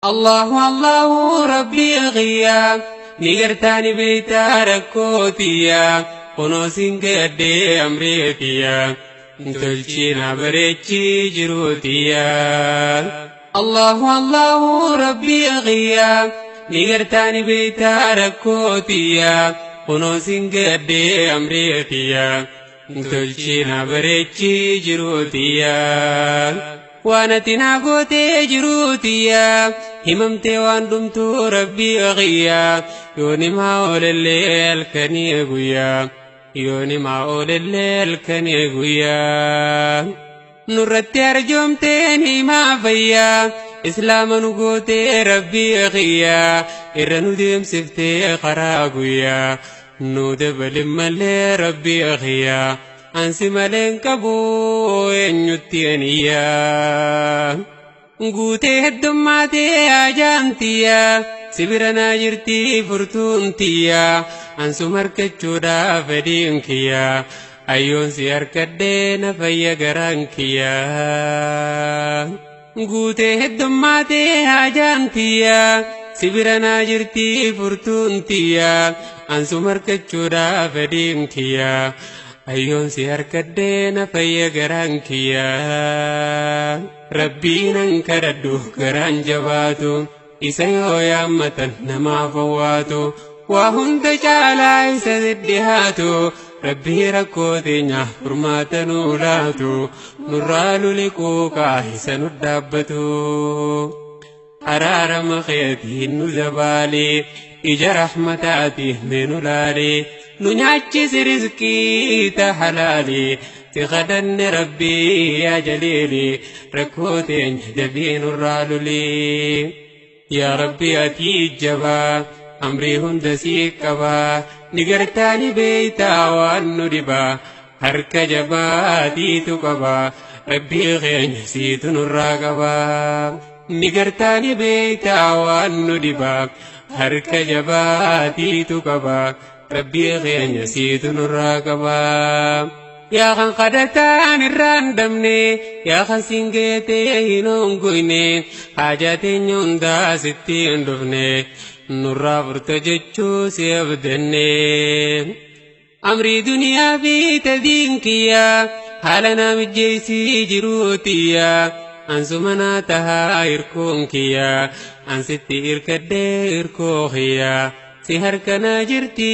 Allahu Allahu rabbii kiyyaa ni gartaani beeytaa rakkootiyaa kunoo siin gaddee amreetiyaa tolchiina bareechii jiruutiyaa. Allahu Allahu rabbii kiyyaa ni gartaani beeytaa rakkootiyaa kunoo siin gaddee amreetiyaa tolchiina bareechii jiruutiyaa. Waan ati naa gootee jiruutiyaa himamtee waan dhumtuu rabbii kiyyaa yoo nimaa oolellee halkanii guyyaa yoo nimaa oolellee halkanii guyyaa. Nurratti arjoomtee nimaa fayyaa islaama nu gootee rabbii kiyyaa irra nu deemsiftee karaa guyyaa nu dabalin malee rabbii kiyyaa. Ansi maleen qabu eenyutti aniyyaa. Guutee heddummaatee ajaantiyyaa sibira naa jirtii furtuuntiyyaa ansuma harkachuudhaaf fedhiin kiyyaa ayyoon si harkadhee na fayya garaan kiyyaa. Guutee heddummaatee ajaantiyyaa sibira naa jirtii furtuuntiyyaa ansuma harkachuudhaaf fedhiin kiyyaa. Ayyoon si harkadhee na fayya garaan kiyyaa. Rabbiin an kadhadhu garaan jabaatu isa yoo yaammatan namaaf owwaatu waa hunda caalaa isa dhihaatu rabbii rakkoo teenya furmaata nuu laatu nurraa luliquu kaa isa nu dhaabbatu. Araarama keetiin nu dabaalii ija rahmataatiin mee nu laalii. Nu nyaachisi rizqii ta halaalii si kadhanne rabbii yaa jaliilii rakkoo teenya dabii nurraa lulii. Yaa rabbi ati jabaa amrii hunda sii qabaa ni gartaani beeytaa waan nu dhibaa harka jabaatiitu qabaa rabbii keenya siitu nurraa qabaa. Ni gartaani beeytaa waan nu dhibaa harka jabaatiitu qabaa. Rabbii keenya siitu nurraa qabaa. Yaa kan kadhataan irraan damne yaa kan siin geetee hin hongoyne haajaa teenya hundaa sitti hin dhufne nurraa furta jechuu si abdanne. Amrii duniyaa fi tadiin kiyyaa haala naa mijjeessii jiruutiyyaa ansuma naa tahaa hirkoon kiyyaa ansitti hirkadhee hirkoo kiyyaa. Si harkanaa jirti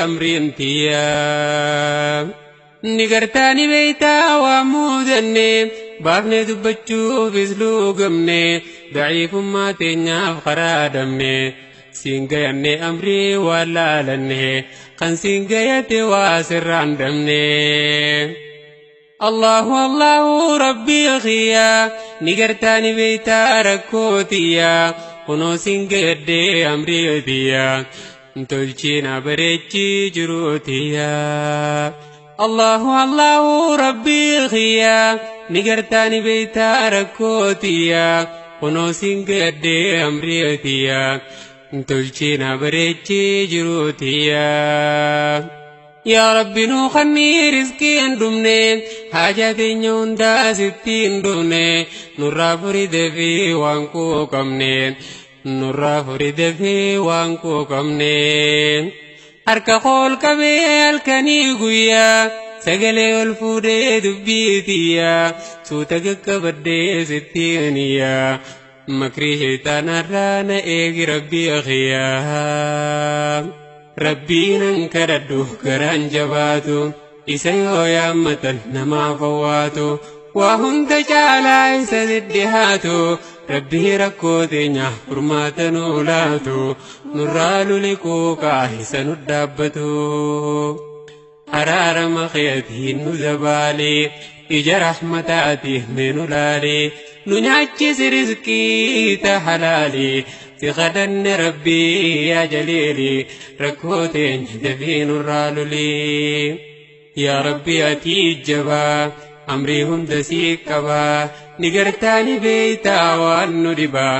amriin tiyyaa. Ni gartaani beeytaa waa muudanne baafnee dubbachuufis luugamne daciifummaa teenyaaf karaa dhabne siin gayanne amrii waa laalanne kan siin gayate waa sirraan dhabne. Allahu Allahu rabbii kiyyaa ni gartaani beeytaa rakkoo tiyyaa. Kunoo siin gaddee amrii tiyyaa tolchiina bareechii jiruutiyyaa. Allahu Allahu rabbii kiyyaa ni gartaani beeytaa rakkoo tiyyaa kunoo siin gaddee amrii tiyyaa tolchiina bareechii jiruutiyyaa. Yaa Rabbi nuu kennii rizqii hin dhumne haajaa teenya hundaa sitti hin dhufne nurraa furii fi waan quuqamne nurraa furii fi waan quuqamne. Harka kool qabee halkanii guyyaa sagalee ol fuudhee dubbii tiyyaa suuta qaqqabadhee sitti hiniyaa makrii shayitaanarraa na eegi rabbii kiyyaa. Rabbiin an kadhadhu garaan jabaatu isa yoo yaammatan namaaf owwaatu waa hunda caalaa isa dhihaatu rabbii rakkoo teenya furmaata nuu laatu nurraa luliquu kaa isa nu dhaabbatu. Araarama keetiin nu dabaalii ija rahmataatiin mee nu laalii nu nyaachisi rizqii ta halaalii. Si kadhanne rabbii yaa jaliilii rakkoo teenya dafii nurraa lulii. Yaa rabbi ati jabaa amrii hunda sii qabaa ni gartaani beeytaa waan nu dhibaa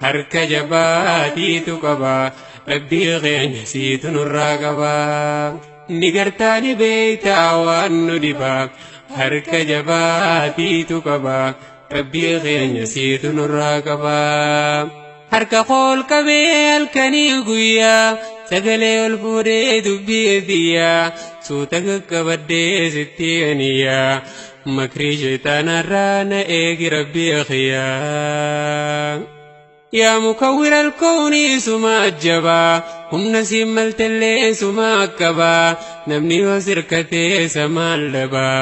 harka jabaatiitu qabaa rabbii keenya siitu nurraa qabaa. Ni gartaani beeytaa waan nu dhibaa harka jabaatiitu qabaa rabbii keenya siitu nurraa qabaa. Harka kool qabee halkanii guyyaa sagalee ol fuudhee dubbii biyyaa suuta qaqqabadhee sitti aniyyaa makrii shayxaanarraa na eegi rabbii khiyyaa. Yaa mukawwira alkoonii suma ajjabaa humna siin maltellee suma akkabaa namni yoo sirkatee samaan dhabaa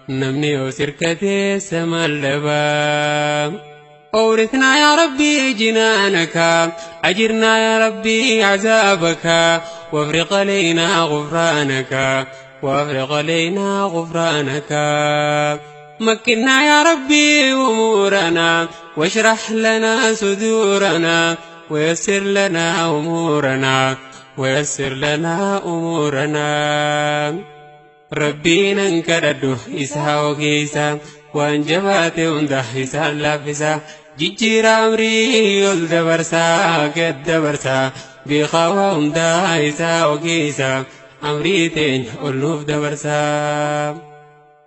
namni yoo sirkatee samaan dhabaa. أورثنا يا ربي جنانك أجرنا يا ربي عذابك وافرق علينا غفرانك وافرق علينا غفرانك مكنا يا ربي أمورنا واشرح لنا صدورنا ويسر لنا أمورنا ويسر لنا أمورنا ربي ننكرد إسها وكيسا وانجبات هنده إسان لافسا ججير أمري ol dabarsaa gad dabarsaa beekaa waa hundaa isaa ogeessa amrii teenya ol nuuf dabarsaa.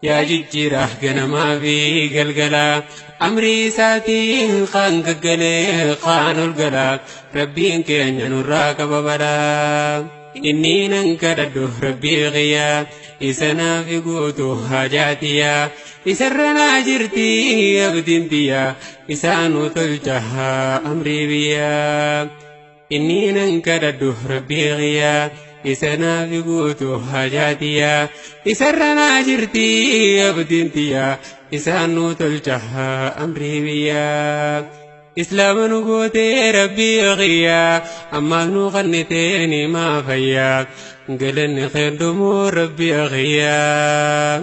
Yaa jijjiira ganamaa fi galgalaa amrii isaatiin kaan gaggalee kaan ol galaa rabbiin keenya nurraa qaba balaa. Inni nan kadhadhu rabbii qiyyaa isa naaf guutu haajaatiyyaa isarra naa jirti abdiin tiyyaa isaanu tolcha amrii biyyaa. Inni nan kadhadhu rabbii qiyyaa isa naaf guutu haajaatiyyaa isarra naa jirti abdiin tiyyaa isaanu tolcha amrii biyyaa. Islaama nu gootee rabbii qiyyaa ammaas nu qannitee ni maafayyaa galanni keendumuu rabbii qiyyaa.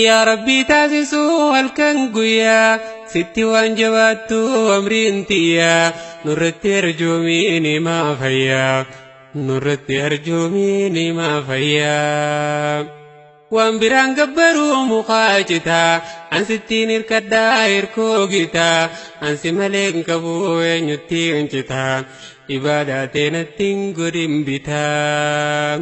Yaa rabbii taasisuu halkan guyyaa sitti waan jabaattu amriin tiyyaa nurratti arjoomii ni maafayyaa nurratti arjoomii ni maafayyaa. Waan biraan gabbaruu mukaa citaa ansittiin hirkadhaa hirkoo gitaa ansi malee hin qabu eenyutti hin citaa ibaadaa teenatti hin godhin bitaa.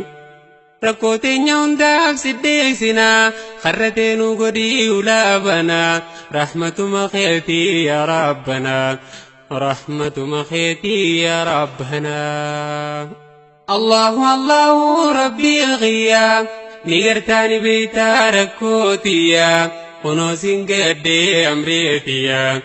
Rakkoo teenya hundaaf siddeessinaa karra teenuu godhii ulaa banaa rahmatuma keetii yaa rabbanaa rahmatuma keetii yaa rabbanaa. Allahu Allahu rabbii qiyyaa. Ni gartaani beeytaa rakkootiyaa kunoo siin gaddee amreetiyaa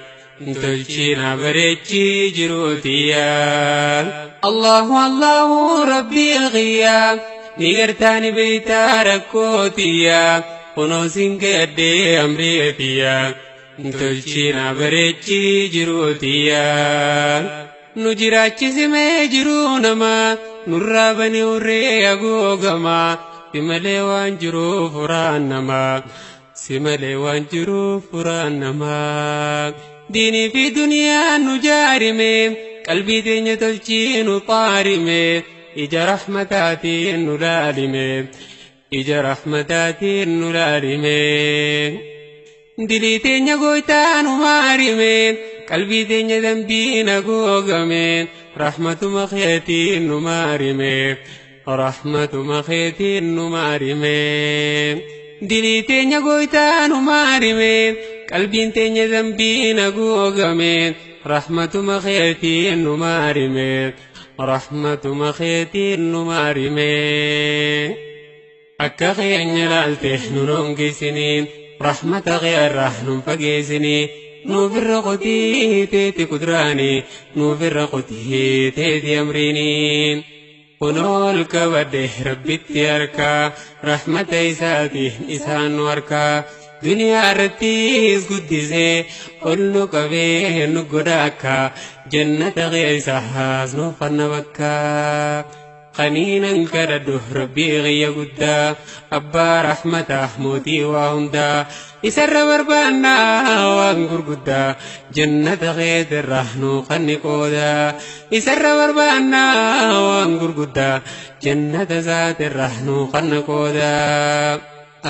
tolchiina bareechii jiruutiyaa. Allahu Allahu rabbii qiyyaa ni gartaani beeytaa rakkootiyaa kunoo siin gaddee amreetiyaa tolchiina bareechii jiruutiyaa. Nu jiraachisimee jiruu namaa nurraa bani urree hagoogamaa. Si malee waan jiruuf furaan namaa si malee waan jiruuf furaan namaa. Diinii fi duniyaan nu jaarime qalbii teenya tolchii nu xaarime ija rahmataatiin nu laalime ija rahmataatiin nu laalime. Dilii teenya gooytaa nu maarime qalbii teenya dambiin hagoogame rahmatuma keetiin nu maarime. Rahmatuma keetiin nu maarime. Dilii teenya gooytaa nu maarime qalbiin teenya dambiin hagoogame rahmatuma keetiin nu maarime rahmatuma keetiin nu maarime. Akka keenya laalte nu hongisiniin rahmata keerraa nun fageessinii nuuf irra qotii teeti kudraanii nuuf irra qotii teeti amriiniin. Kunoo ol qabadhe rabbitti harkaa rahmata isaatiin isaan nu harkaa duniyaa irrattis guddisee ol nu qabee nu godha akka jannata keessaas nu fanna bakkaa. Qaniinan kadhadhu rabbii qiyya guddaa abbaa rahmataa mootii waa hundaa isarra barbaannaa waan gurguddaa jannata keetirraa nu qanni qoodaa isarra barbaannaa waan gurguddaa jannata isaatirraa nu qanna qoodaa.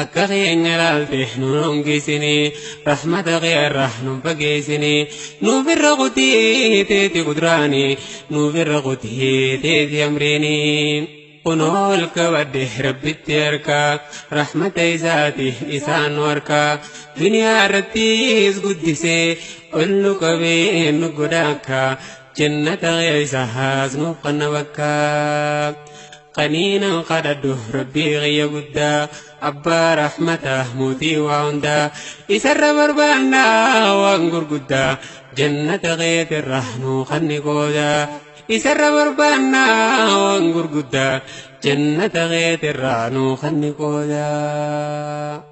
Akka keenya laalte nu hongisinii rahmata keerraa nu fageessinii nuuf irra qotii teeti kudraanii nuuf irra qotii teeti amriinii. Kunoo ol qabadhe rabbitti harkaa rahmata isaatiin isaan nu harkaa duniyaa irrattis guddisee ol nu qabee nu godha akka Jannata keessa haasnuuf qanna bakkaa. Qaniinan kadhadhu rabbii qiyya guddaa abbaa rahmataa mootii waa hundaa isarra barbaannaa waan gurguddaa jannata keetirra nuu kanni qoodaa isarra barbaannaa waan gurguddaa jannata keetirra nuu kanni qoodaa.